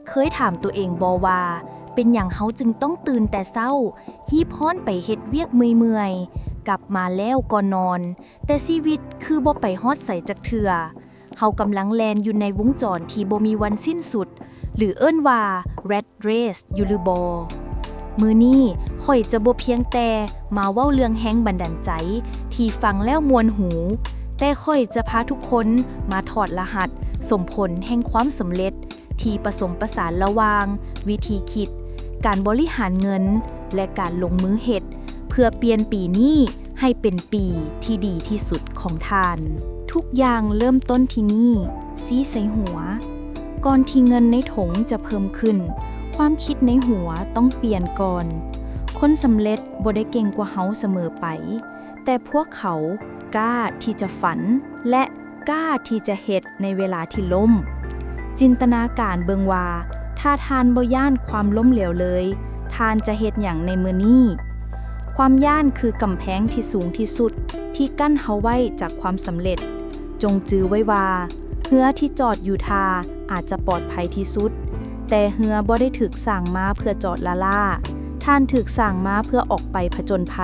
ເຄີຍຖາມຕົວເອງບໍ່ວ່າ ເປັນຫຍັງເຮົາຈຶ່ງຕ້ອງຕື່ນແຕ່ເຊົ້າ, ຮີບຮ້ອນໄປເຮັດວຽກເມື່ອຍໆ, ກັບມາແລ້ວກໍນອນ, ແຕ່ຊີວິດຄືບໍ່ໄປຮອດໃສຈັກເທື່ອ? ເຮົາກຳລັງແລ່ນຢູ່ໃນວົງຈອນທີ່ບໍ່ມີວັນສິ້ນສຸດ ຫຼື ເອີ້ນວ່າ Rat Race ຢູ່ຫຼືບໍ່? ມື້ນີ້ຂ້ອຍຈະບໍ່ພຽງແຕ່ມາເວົ້າເລື່ອງແຮງບັນດານໃຈທີ່ຟັງແລ້ວມ່ວນຫູ, ແຕ່ຂ້ອຍຈະພາທຸກຄົນມາຖອດລະຫັດສົມຜົນແຫ່ງຄວາມສຳເລັດ ທີ່ປະສົມປະສານລະຫວ່າງວິທີຄິດ, ການບໍລິຫານເງິນ ແລະ ການລົງມືເຮັດ ເພື່ອປ່ຽນປີນີ້ໃຫ້ເປັນປີທີ່ດີທີ່ສຸດຂອງທ່ານ. ທຸກຢ່າງເລີ່ມຕົ້ນທີ່ນີ້, ຊີ້ໃສ່ຫົວ. ກ່ອນທີ່ເງິນໃນຖົງຈະເພີ່ມຂຶ້ນ, ຄວາມຄິດໃນຫົວຕ້ອງປ່ຽນກ່ອນ. ຄົນສຳເລັດບໍ່ໄດ້ເກັ່ງກວ່າເຮົາສະເໝີໄປ, ແຕ່ພວກເຂົາກ້າທີ່ຈະຝັນ ແລະ ກ້າທີ່ຈະເຮັດໃນເວລາທີ່ລົ້ມ. ຈິນຕະນາການເບິ່ງວ່າ ຖ້າທ່ານບໍ່ຢ້ານຄວາມລົ້ມເຫຼວເລີຍ, ທ່ານຈະເຮັດຫຍັງໃນມື້ນີ້? ຄວາມຢ້ານຄືກຳແພງທີ່ສູງທີ່ສຸດທີ່ກັ້ນເຮົາໄວ້ຈາກຄວາມສຳເລັດ. ຈົ່ງຈື່ໄວ້ວ່າ ເຮືອທີ່ຈອດຢູ່ທ່າອາດຈະປອດໄພທີ່ສຸດ, ແຕ່ເຮືອບໍ່ໄດ້ຖືກສ້າງມາເພື່ອຈອດລ້າໆ. ທ່ານຖືກສ້າງມາເພື່ອອອກໄປຜະຈົນໄພ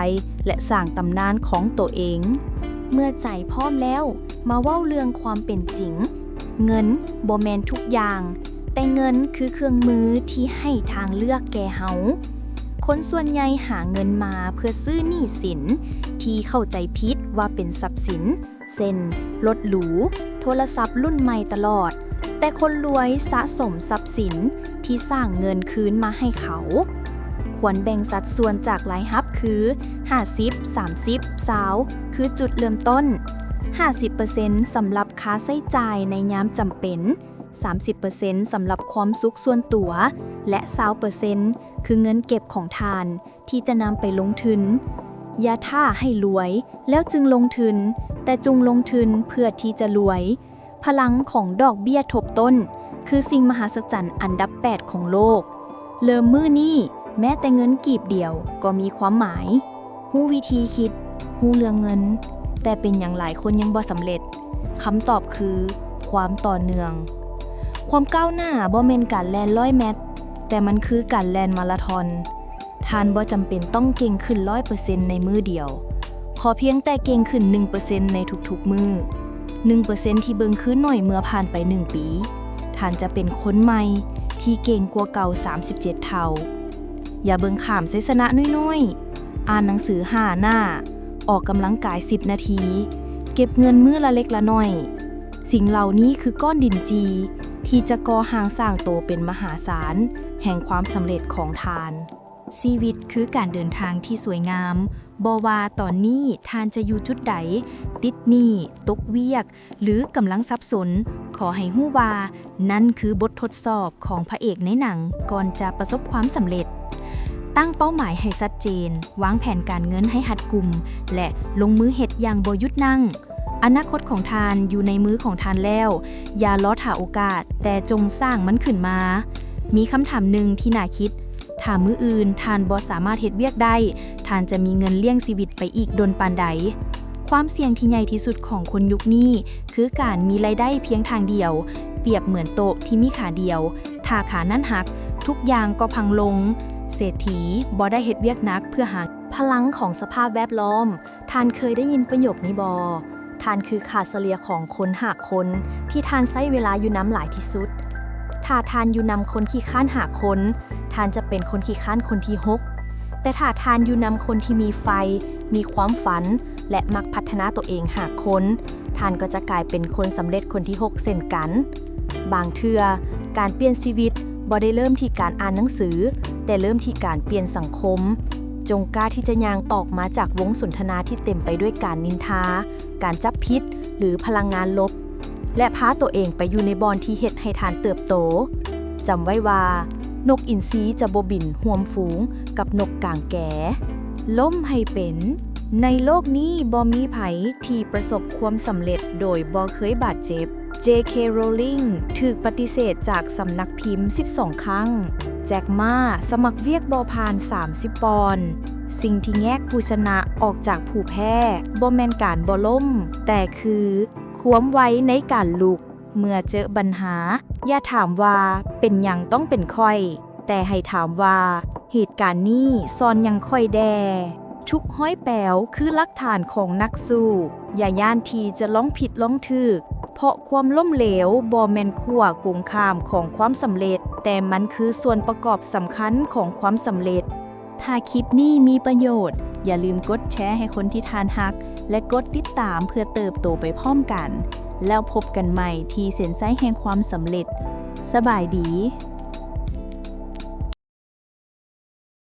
ແລະ ສ້າງຕຳນານຂອງໂຕເອງ. ເມື່ອໃຈພ້ອມແລ້ວ, ມາເວົ້າເລື່ອງຄວາມເປັນຈິງ. ເງິນບໍ່ແມ່ນທຸກຢ່າງ, ແຕ່ເງິນຄືເຄື່ອງມືທີ່ໃຫ້ທາງເລືອກແກ່ເຮົາ. ຄົນສ່ວນໃຫຍ່ຫາເງິນມາເພື່ອຊື້ໜີ້ສິນທີ່ເຂົ້າໃຈຜິດວ່າເປັນຊັບສິນ, ເຊັ່ນ ລົດຫຼູ, ໂທລະສັບລຸ້ນໃໝ່ຕະຫຼອດ, ແຕ່ຄົນລວຍສະສົມຊັບສິນທີ່ສ້າງເງິນຄືນມາໃຫ້ເຂົາ. ຄວນແບ່ງສັດສ່ວນຈາກລາຍຮັບຄື ຫ້າສິບ ສາມສິບ ຊາວ ຄືຈຸດເລີ່ມຕົ້ນ, ຫ້າສິບເປີເຊັນ ສຳລັບຄ່າໃຊ້ຈ່າຍໃນຍາມຈຳເປັນ, ສາມສິບເປີເຊັນ ສຳລັບຄວາມສຸກສ່ວນຕົວ ແລະ ຊາວເປີເຊັນ ຄືເງິນເກັບຂອງທ່ານ ທີ່ຈະນຳໄປລົງທຶນ. ຢ່າຖ້າໃຫ້ລວຍແລ້ວຈຶ່ງລົງທຶນ, ແຕ່ຈົ່ງລົງທຶນເພື່ອທີ່ຈະລວຍ. ພະລັງຂອງດອກເບ້ຍທົບຕົ້ນ ຄືສິ່ງມະຫັດສະຈັນອັນດັບແປດຂອງໂລກ. ເລີ່ມມື້ນີ້, ແມ້ແຕ່ເງິນກີບດຽວກໍມີຄວາມໝາຍ. ຮູ້ວິທີຄິດ, ຮູ້ເລື່ອງເງິນ, ແຕ່ເປັນຫຍັງຫຼາຍຄົນຍັງບໍ່ສຳເລັດ? ຄຳຕອບຄື ຄວາມຕໍ່ເນື່ອງ. ຄວາມກ້າວໜ້າບໍ່ແມ່ນການແລ່ນຮ້ອຍແມັດ, ແຕ່ມັນຄືການແລ່ນມາລາທອນ. ທ່ານບໍ່ຈຳເປັນຕ້ອງເກັ່ງຂຶ້ນຮ້ອຍເປີເຊັນໃນມື້ດຽວ. ຂໍພຽງແຕ່ເກັ່ງຂຶ້ນໜຶ່ງເປີເຊັນໃນທຸກໆມື້. ໜຶ່ງເປີເຊັນທີ່ເບິ່ງຄືໜ້ອຍເມື່ອຜ່ານໄປໜຶ່ງປີ, ທ່ານຈະເປັນຄົນໃໝ່ທີ່ເກັ່ງກວ່າເກົ່າສາມສິບເຈັດເທົ່າ. ຢ່າເບິ່ງຂ້າມໄຊຊະນະນ້ອຍໆ. ອ່ານໜັງສືຫ້າໜ້າ, ອອກກຳລັງກາຍສິບນາທີ, ເກັບເງິນມື້ລະເລັກລະໜ້ອຍ. ສິ່ງເຫຼົ່ານີ້ຄືກ້ອນດິນຈີ່ທີ່ຈະກໍ່ຮ່າງສ້າງໂຕເປັນມະຫາສານແຫ່ງຄວາມສຳເລັດຂອງທ່ານ. ຊີວິດຄືການເດີນທາງທີ່ສວຍງາມ. ບໍ່ວ່າຕອນນີ້ທ່ານຈະຢູ່ຈຸດໃດ, ຕິດໜີ້, ຕົກວຽກ, ຫຼື ກຳລັງສັບສົນ, ຂໍໃຫ້ຮູ້ວ່ານັ້ນຄືບົດທົດສອບຂອງພະເອກໃນໜັງກ່ອນຈະປະສົບຄວາມສຳເລັດ. ຕັ້ງເປົ້າໝາຍໃຫ້ຊັດເຈນ, ວາງແຜນການເງິນໃຫ້ຮັດກຸມ ແລະ ລົງມືເຮັດຢ່າງບໍ່ຢຸດຢັ້ງ. ອະນາຄົດຂອງທ່ານຢູ່ໃນມືຂອງທ່ານແລ້ວ. ຢ່າລໍຖ້າໂອກາດ, ແຕ່ຈົ່ງສ້າງມັນຂຶ້ນມາ. ມີຄຳຖາມໜຶ່ງທີ່ໜ້າຄິດ, ຖ້າມື້ອື່ນທ່ານບໍ່ສາມາດເຮັດວຽກໄດ້, ທ່ານຈະມີເງິນລ້ຽງຊີວິດໄປອີກດົນປານໃດ? ຄວາມສ່ຽງທີ່ໃຫຍ່ທີ່ສຸດຂອງຄົນຍຸກນີ້ ຄືການມີລາຍໄດ້ພຽງທາງດຽວ, ປຽບເໝືອນໂຕະທີ່ມີຂາດຽວ. ຖ້າຂານັ້ນຫັກ, ທຸກຢ່າງກໍພັງລົງ. ເສດຖີບໍ່ໄດ້ເຮັດວຽກໜັກເພື່ອຫາ. ພະລັງຂອງສະພາບແວດລ້ອມ. ທ່ານເຄີຍໄດ້ຍິນປະໂຫຍກນີ້ບໍ່? ທ່ານຄືຄ່າສະເລ່ຍຂອງຄົນຫ້າຄົນທີ່ທ່ານໃຊ້ເວລາຢູ່ນຳຫຼາຍທີ່ສຸດ. ຖ້າທ່ານຢູ່ນຳຄົນຂີ້ຄ້ານຫ້າຄົນ, ທ່ານຈະເປັນຄົນຂີ້ຄ້ານຄົນທີຫົກ. ແຕ່ຖ້າທ່ານຢູ່ນຳຄົນທີ່ມີໄຟ, ມີຄວາມຝັນ ແລະ ມັກພັດທະນາຕົວເອງຫ້າຄົນ, ທ່ານກໍຈະກາຍເປັນຄົນສຳເລັດຄົນທີຫົກເຊັ່ນກັນ. ບາງເທື່ອ, ການປ່ຽນຊີວິດບໍ່ໄດ້ເລີ່ມທີ່ການອ່ານໜັງສື, ແຕ່ເລີ່ມທີ່ການປ່ຽນສັງຄົມ. ຈົ່ງກ້າທີ່ຈະຍ່າງຕອກມາຈາກວົງສົນທະນາທີ່ເຕັມໄປດ້ວຍການນິນທາ, ການຈັບຜິດ ຫຼື ພະລັງງານລົບ ແລະ ພາຕົວເອງໄປຢູ່ໃນບ່ອນທີ່ເຮັດໃຫ້ທ່ານເຕີບໂຕ. ຈຳໄວ້ວ່າ, ນົກອິນຊີຈະບໍ່ບິນຮ່ວມຝູງກັບນົກກາງແກ. ລົ້ມໃຫ້ເປັນ. ໃນໂລກນີ້ບໍ່ມີໃຜທີ່ປະສົບຄວາມສຳເລັດໂດຍບໍ່ເຄີຍບາດເຈັບ. ເຈ ເຄ ໂຣລິງ ຖືກປະຕິເສດຈາກສຳນັກພິມສິບສອງຄັ້ງ. ແຈັກໝາ ສະໝັກວຽກບໍ່ຜ່ານສາມສິບປອນ. ສິ່ງທີ່ແຍກຜູ້ຊະນະອອກຈາກຜູ້ແພ້ ບໍ່ແມ່ນການບໍ່ລົ້ມ, ແຕ່ຄືຄວາມໄວໃນການລຸກ. ເມື່ອເຈີບັນຫາ, ຢ່າຖາມວ່າ ເປັນຫຍັງຕ້ອງເປັນຂ້ອຍ? ແຕ່ໃຫ້ຖາມວ່າ ເຫດການນີ້ສອນຫຍັງຂ້ອຍແດ່? ທຸກຮອຍແປວຄືຫຼັກຖານຂອງນັກສູ້. ຢ່າຢ້ານທີ່ຈະລອງຜິດລອງຖືກ, ເພາະຄວາມລົ້ມເຫຼວບໍ່ແມ່ນຂົ້ວກົງຂ້າມຂອງຄວາມສຳເລັດ, ແຕ່ມັນຄືສ່ວນປະກອບສຳຄັນຂອງຄວາມສຳເລັດ. ຖ້າຄລິບນີ້ມີປະໂຫຍດ, ຢ່າລືມກົດແຊໃຫ້ຄົນທີ່ທ່ານຮັກ ແລະ ກົດຕິດຕາມເພື່ອເຕີບໂຕໄປພ້ອມກັນ. ແລ້ວພົບກັນໃໝ່ທີ່ເສັ້ນໄຊແຫ່ງຄວາມສຳເລັດ. ສະບາຍດີ.